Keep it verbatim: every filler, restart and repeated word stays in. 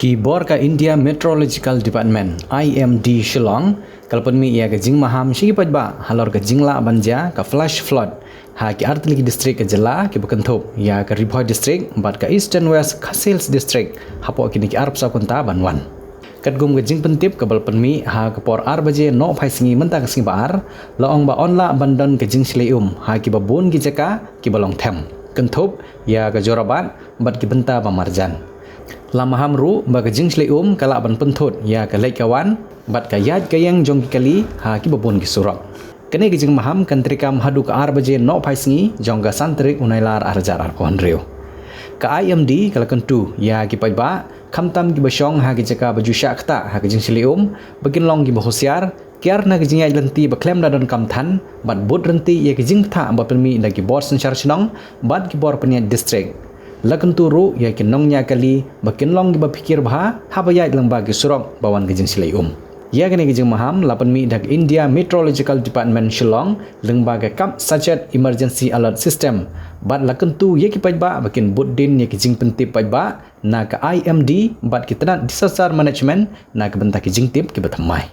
Ki bor ka India Meteorological Department, I M D Shillong, ka la pynmih ïa ka jingmaham sha ki paidbah halor ka jinglah ban jia ka flash flood ha ki artylli ki district ka jylla kiba kynthup ïa ka Ri Bhoi District bad ka Eastern West Khasi Hills District hapoh kine ki arphew saw kynta ban wan. Katkum ka jingpyntip kaba la pynmih ha ka por ar baje nohphai sngi mynta ka sngi ba ar, la ong ba yn lah ban don ka jingshlei um ha kiba bun ki jaka kiba long them, kynthup ïa ka Jorabat bad ki bynta ba marjan. La maham ruh ba ka jingshlei um ka lah ban pynthut ïa ka leit ka wan bad ka ïaid ka ïeng jong ki kali ha kiba bun ki surok. Kane ka jingmaham kan treikam haduh ka ar baje nohphai sngi jong ka san tarik u Nailar ar hajar arphew hynriew. Ka I M D ka la kyntu ïa ki paidbah, khamtam kiba shong ha ki jaka ba ju shah ktah ha ka jingshlei um, ba kin long kiba husiar, kiar na ka jingïaid lynti ba khlem da donkam than bad bud ryntih ïa ka jingbthah ba pynmih da ki bor synshar shnong bad ki bor pynïaid district. La kyntu ruh ïa ki nongñiah kali ba kin long kiba phikir bha haba ïaid lyngba ki surok ba wan ka jingshlei um. Ïa kane ka jingmaham la pynmih da ka India Meteorological Department Shillong lyngba ka Kap Sachet Emergency Alert System bad la kyntu ïa ki paidbah ba kin bud dien ïa ki jingpyntip paidbah na ka I M D bad ki tnat Disaster Management na ka bynta ki jingtip kiba thymmai.